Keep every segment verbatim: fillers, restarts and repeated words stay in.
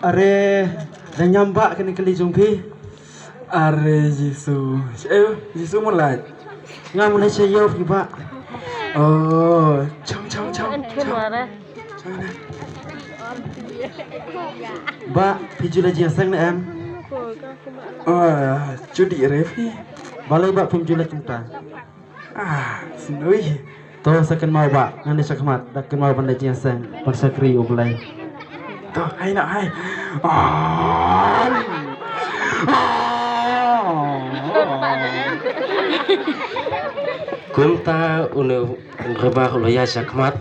Are, da ñiam ba kane ka kali jong phi. Are Jisu. Eh, Jisu mo lait. Nga mo lait sha ïew phi ba. Oh, chong chong chong. Chong. Ba, phi ju leit jingïaseng ne em? Oh, ju dih re phi. Balei ba phim ju leit kumta? Ah, snui. To sa kynmaw ba, ngan ïa shakmat, da kynmaw ban da jingïaseng, ban shakri U Blei. To, hai na hai. Ah. Kumta une u driver u la ïa shakmat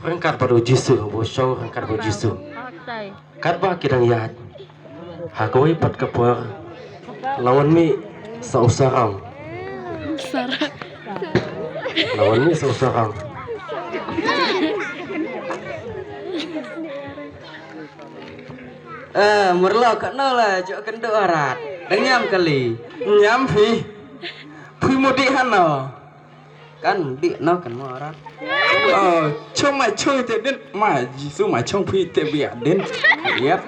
ryngkat bad u Jisu, u shong ryngkat bad u Jisu. Katba ki dang ïaid ha kawei pat ka por, la wan mih sa u sarong. Sarong. La wan mih sa u sarong. Eh, murlo katno la jooh kynduh arat. Dang ñiam kali. Ñiam phi. Phi mudih hano. Kan dih no kan mo arat. Oh, chong ma chong te din ma Jisu ma chong phi te bia din. Yep.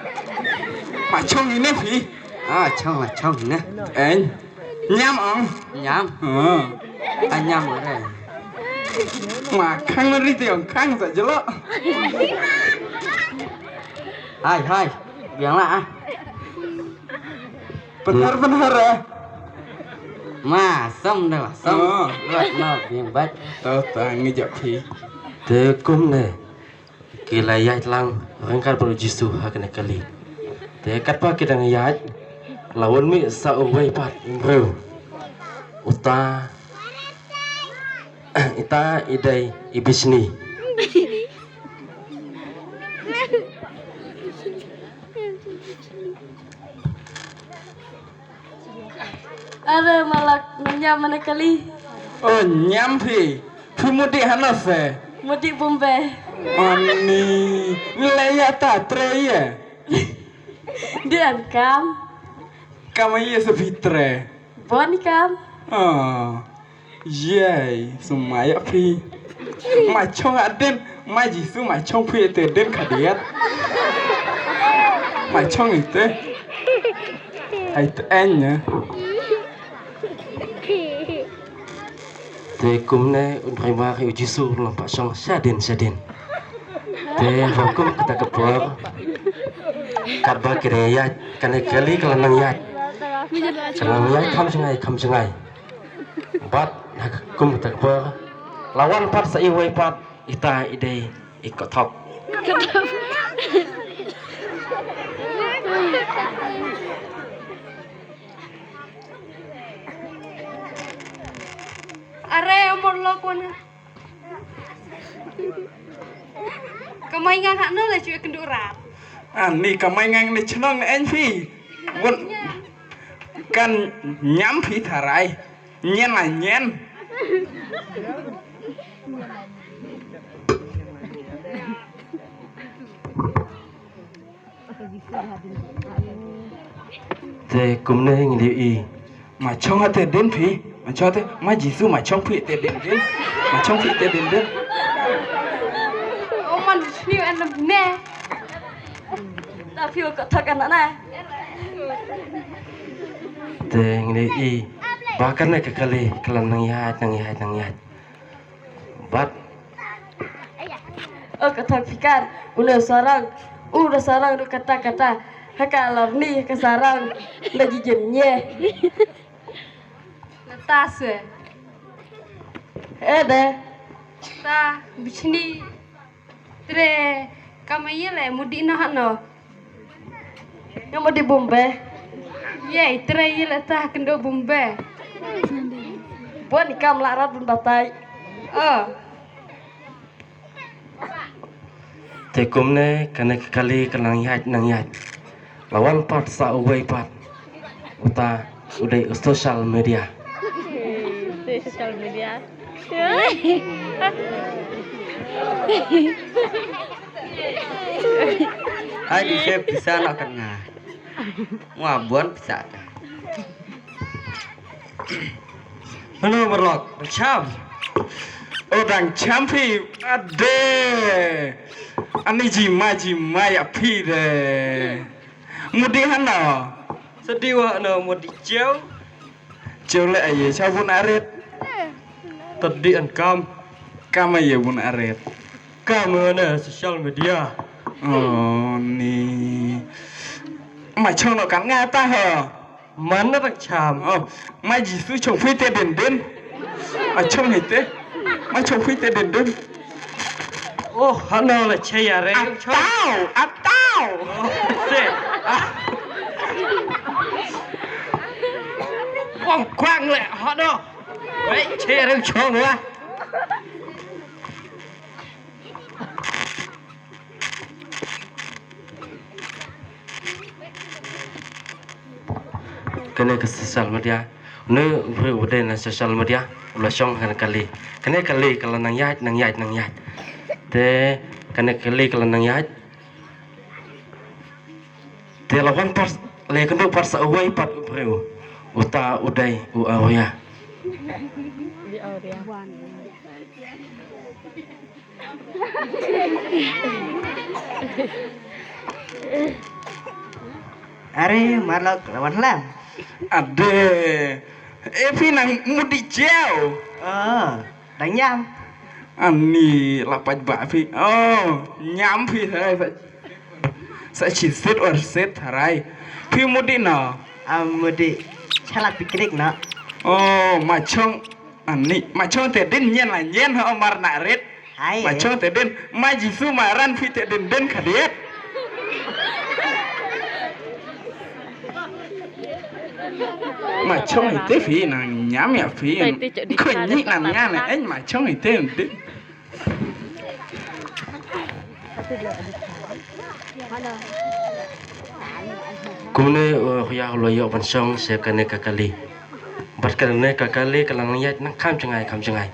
Ma chong ine phi. Ah, chong ma chong ine. En. Ñiam ong. Ñiam. Oh. Ah, ñiam ong re. Ma khang ri te ong khang sa jelo. Hai hai. Biang la ah. Pynhar pynhar eh. Ma, sam da la, sam. Oh. Lat ma biang bat. To ta ngi jap phi. Te kumne ki la ïaid lang ryngkat bad u Jisu ha kane kali. Te katba ki dang ïaid la wan mih sa uwei pat u briew. Uta, ita i dei i Bishni. Are malak ñiam mane kali. Oh, ñiam phi. Phi mudih hano se? Mudih Bombay. Ani, ngi le ïa ta tre ïa. Dian kam. Kam ïa se phi tre. Bon kam. Oh. Yei, sumaya phi. Ma chong aden, ma Jisu ma chong phi te den khadiat. Ma chong ite. Ai te enya. Te kumne un rai ma u Jisu long pa chong shadin shadin. Te hukum kata ka por. Katba kire ïaid kane kali ka la nang ïaid. Ka la nang ïaid kham jngai kham jngai. Bad ha kum ta ka por la wan pat sa iwei pat ita i dei i kothok. Are umur lo kon. Kamai ngang hak no la cuy kendurat. Ani kamai ngang ni chnong en phi. Bun. Kan ñiam phi tharai. Ñian la ñian. Te kumne ngi liu i. Ma chong ate den phi. Ma chong ate, ma Jisu ma chong phi te den den. Ma chong phi te den den. O man sniu an ne. Ta phi ko thak an na. Te ngi liu i. Ba kan ne ka kali, kalan nang ïaid, nang ïaid, nang ïaid. Bad o ka thak fikar, u la sarang, u la sarang ruh kata kata, ha ka larni ka sarang la jijim nye. Nata se. Eh de. Ta bichni tre kamai le mudi na hano. Nga mudi Bombay. Ye, tre ye la ta kendo Bombay. Bon kam la rat bun batai. Oh. Te kumne kane ka kali ka nang ïaid nang ïaid. La wan pat sa uwei pat. Uta u dei u social media. Social media. Hai, di share pisa na kan nga. Nga bun pisa ta. Hello, Marlok. Cham. Oh, dang cham phi. Ade. Ani jima jima ya phi de. Mudi hano. Sadi wa no mudi jeo. Jeo le aye cha bun aret. Tadi an kam. Kam aye bun aret. Kam na social media. Oh, ni. Ma chong no kan nga ta ho. Man na rak cham. Oh, ma Jisu chong phi te den den. A chong hi te. Ma chong phi te den den. Oh, hano la che ya re. Atau, atau. Oh, se. Ah. Kwang kwang le, hano. Wei, che ya re chong wa. Kane ka social media. Une u briew u dei na social media. U la shong ha kane ka kali. Kane ka kali ka la nang ïaid, nang ïaid, nang ïaid. Te kane ka kali ka la nang ïaid. Te la wan pat, la ïakynduh pat sa uwei pat u briew. Uta u dei u awria. Are, Marlok, la wan lang. Ade. Eh, phi nang mudi jeo. Oh, dang ñiam. Ani la pait ba phi. Oh, ñiam phi hai sa. Sa chi sit or sit harai. Phi mudi no. Ah, mudi. Chala picnic no. Oh, ma chong. Ani, ma chong te din ñian la ñian ho mar na ret. Hai. Ma chong te din, ma Jisu ma ran phi te din din khadiet. Ma chong ite phi nang ñiam ya phi. Khun ñi nang ñiam en ma chong ite din. Kumne, uh, huya hulo yo ban shong se kane ka kali. Bad kane ka kali ka la nang ïaid nang kham jngai, kham jngai.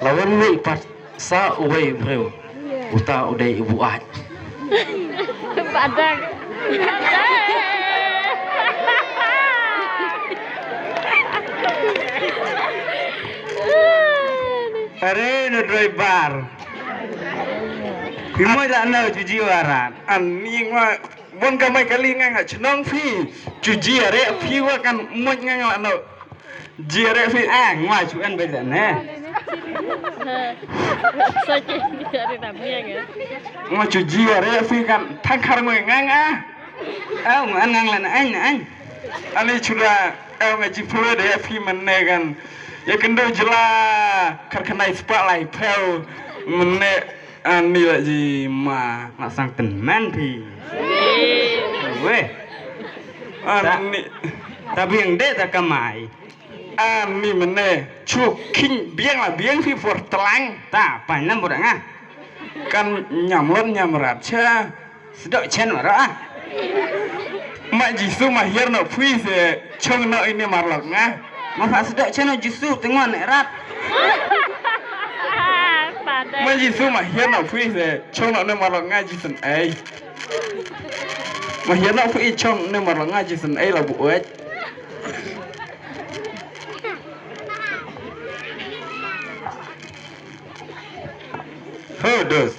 La wan mih pat sa uwei u briew. Uta u dei u buaid. Badak. Are no driver. Phi mo la no juji waran. Ani nga bon ka mai kali nga nga chnong phi. Juji are phi wa kan mo nga nga no. Ji are phi ang ma chu an be ne. Sa che ji are na mi ang. Ma chu ji are phi kan thang khar mo nga nga. Au an ngang lan an an. Ani chu da au nga ji phu de phi man ne kan. Ya kan do jila kar kanai spa lai pheu man ne. Ani la ji ma. Nga sang ten man phi. Weh. Ani. Ta biang de ta kamai. Ani mene chu king biang la biang phi por tlang. Ta pa nam bor nga. Kan ñam lon ñam rat cha. Sdok chen ma ra. Ma Jisu ma hiar no phi se chong no ini marlok nga. Ma pha sdok chen no Jisu tengwan rat. Ma Jisu ma hiar no phi se chong no ne marlok nga Jisu ei. Ma hiar no phi chong ne marlok nga Jisu ei la bu oi. Ho dos.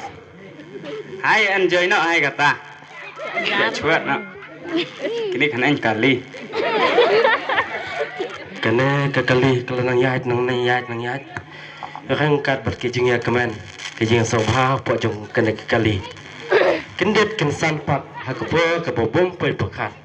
Hai enjoy no hai kata. Ya chuat no. Kini kan en kali. Kane ka kali ka la nang ïaid nang nang ïaid nang ïaid. Rang kat bad ki jingïakmen ki jingsngewbha hapoh jong kane ka kali. Kyndit kynsan pat ha kaba kaba bym poi pyrkhat.